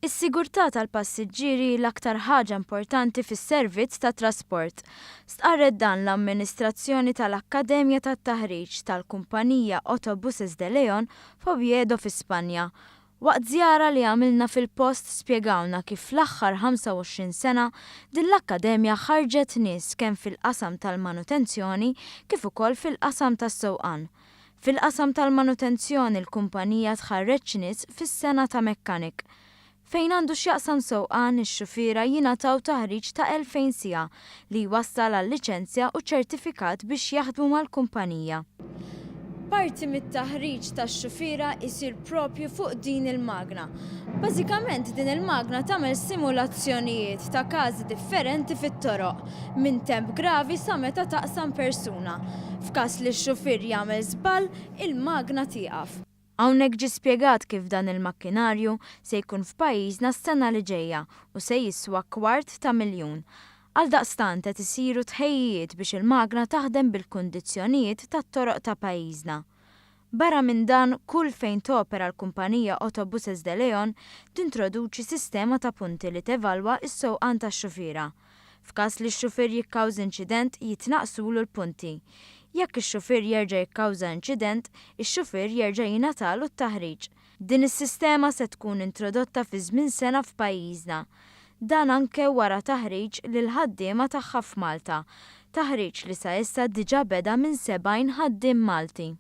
Is-sigurtà tal-passiġġieri hi l-aktar ħaġa importanti fis-servizz tat-trasport. Stqarret dan l-amministrazzjoni tal-Akkademja tat-Taħriġ tal-kumpanija Autobuses de León f'Oviedo fi Spanja. Waqt żjara li għamilna fil-post spjegawlna kif fl-aħħar 25 sena din l-akkademja ħarrġet nies kemm fil-qasam tal-manutenzjoni kif ukoll fil-qasam tas-sewqan. Fil-qasam tal-manutenzjoni l-kumpanija tħarreġ nies fis-sengħa ta' mekkanik. Fejn għandu x'jaqsam sewqan, ix-xufiera jingħataw taħriġ ta' 2000 siegħa li jwassal għal liċenzja u ċertifikat biex jaħdmu mal-kumpanija. Parti mit-taħriġ tax-xufiera jsir proprju fuq din il-magna. Bażikament din il-magna tagħmel simulazzjonijiet ta' każi differenti fit-toroq, minn temp gravi sa meta taqsam persuna. F'każ li x-xufier jagħmel żball, il-magna tieqaf. Hawnhekk ġie spjegat kif dan il-makkinarju se jkun f'pajjiżna s-sena li ġejja u se jiswa kwart ta' miljun. Għaldaqstant qed isiru tħejjijiet biex il-magna taħdem bil-kundizzjonijiet tat-toroq ta' pajjiżna. Barra minn dan, kull fejn topera l-kumpanija Autobuses de León tintroduċi sistema ta' punti li tevalwa s-sewqan tax-xufiera. F'każ li x-xufier jikkawż inċident, jitnaqqsulu l-punti. Jekk ix-xufier jerġa' jikkawża inċident, ix-xufier jerġa' jingħatalu t-taħriġ. Din is-sistema se tkun introdotta fi żmien sena f'pajjiżna. Dan anke wara taħriġ lill-ħaddiema tagħha f'Malta, taħriġ li sa issa diġà beda minn 70 ħaddiem Malti.